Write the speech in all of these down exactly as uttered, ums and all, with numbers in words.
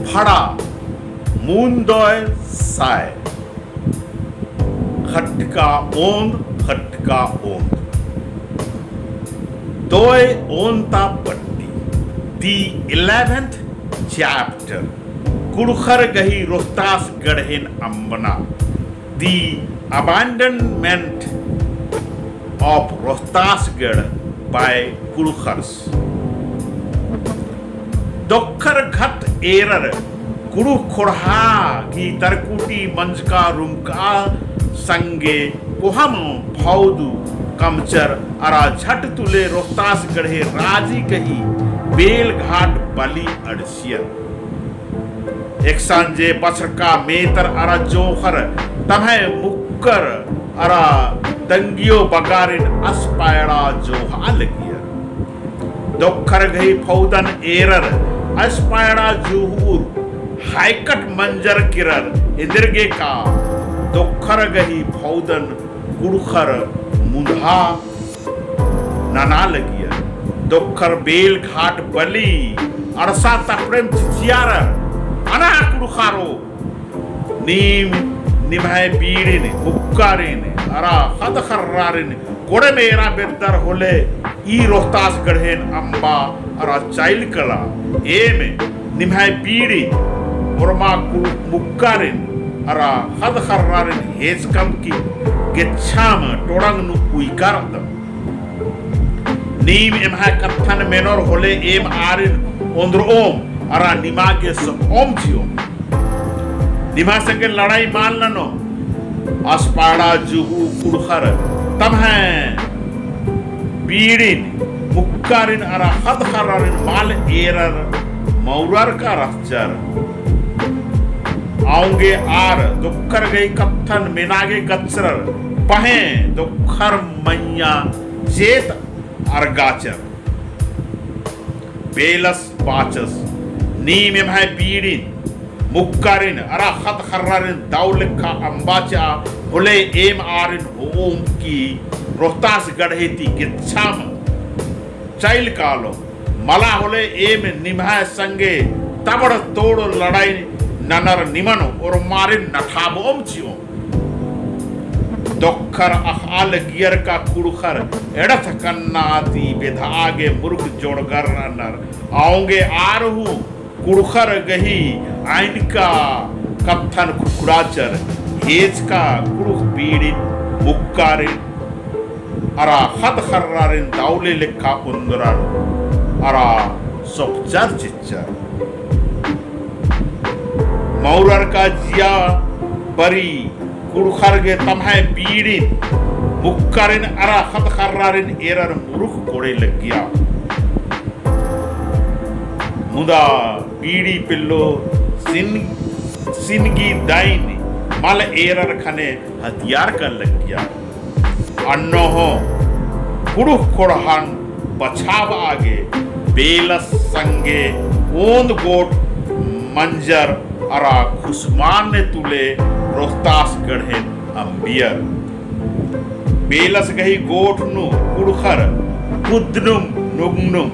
फड़ा मुन्दोय साय। खटका ओन्द, खटका ओन्द। दोय ओन्ता पट्टी। The eleventh chapter. कुँड़ुख़र गही रोहतास गढ़ेन अम्बना। The abandonment of Rohtasgarh by कुँड़ुख़र्स। दोखर घत एरर कुँड़ुख़ ख़ोंड़हा गही तरकुटी मंजका रुमका संगे कोहम फौदू कमचर अरा झट तुले रोहतासगढ़े राजी गही बेलघाट बली अंड़सियर। एकसन जे बछरका मेतर अरा जोंख़र तम्है मुक्कर अरा दंगियो बगारिन असपायड़ा जोंख़ा लगियर। दोखर गही फौदन एरर असपायड़ा जोंख़ुर हायकट मंजर केरर। एन्देरगे का दोखर गही फौदन कुँड़ुख़र मुन्धा नना लगियर। दोखर बेलघाट बली अंड़सा तपड़ेम चिचियारर, अना कुँड़ुख़ारो, नीम निम्है बीड़िन, मुक्कारिन अरा ख़द्द ख़र्रारिन कोड़ेम एरा बेद्दर होले ई रोहतासगढ़ेन अम्बा अरा चाइल कला। एम निम्है बीड़ी ओर्मा कुँड़ुख़ मुक्कारिन अरा ख़द्द ख़र्रारिन हेचकम की गेच्छाम टोड़ंग नू उइकारदम। नीम एम्है कत्थन मेनोर होले एम आरिन ओन्द्रओम अरा निमा गे सओम चिओम। निमा संगे लड़ाई मल ननो। असपाड़ा जुगु कुँड़ुख़र तम्है बीड़िन, मुक्कारिन अरा ख़द्द ख़र्रारिन मल एरर मौरर का रहचर। औंगे आर दोखर गही कत्थन मेना गे गचरर, पहें दोखर मइय्याँ चेत अरगाचर। बेलस बाचस, नीम एम्है बीड़िन, मुक्कारिन अरा ख़द्द ख़र्रारिन दव लेखा अम्बाचा होले एम आरिन होओम की रोहतासगढ़े ती गेच्छाम चाइल कालोम। मला होले एम निम्है संगे तबड़ तोड़ लड़ाई ननर निमन ओर्मारिन नठाबओम चिओम। दोखर अख़आ लगियर का कुँड़ुख़र एड़थ कन्ना ती बेधआ गे मुरुख जोड़गर रअनर। औंगे आर हूँ कुँड़ुख़र गही अइनका कत्थन खुखड़ाचर। हेचका कुँड़ुख़ बीड़िन, मुक्कारिन अरा ख़द्द ख़र्रारिन दव ले लेखा ओन्द्रर अरा सोपचर चिच्चर। मौरर का जिया बरी कुँड़ुख़र गे तम्है बीड़िन, मुक्कारिन अरा ख़द्द ख़र्रारिन एरर मुरुख कोड़े लग्गिया। मुदा बीड़ी पेल्लो सिन-, सिनगी दाइन मल एरर ख़ने हथियार का लग्गिया। अन्नो हूँ कुँड़ुख़ ख़ोंड़हन बछाबआ गे बेलस संगे ओन्द गोट मंजर अरा खुसमान ने तुले रोहतासगढ़ेन अम्बियर। बेलस गही गोठ नू कुँड़ुख़र कुद्दनुम नुंगनुम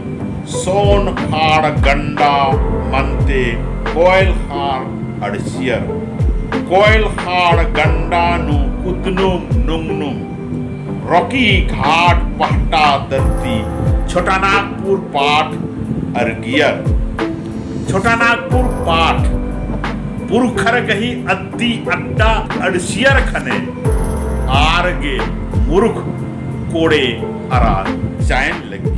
सोन ख़ाड़ गंडा मनते कोयल ख़ाड़ अंड़सियर। कोयल ख़ाड़ गंडा नू कुद्दनुम नुंगनुम रोकी घाट पहटा दत्ती छोटानागपुर पाट अरगियर। छोटानागपुर पाट पुरखर गही अद्दी अड्डा अंड़सियर ख़ने आर गे मुरुख कोड़े अरा चायन लग्गी।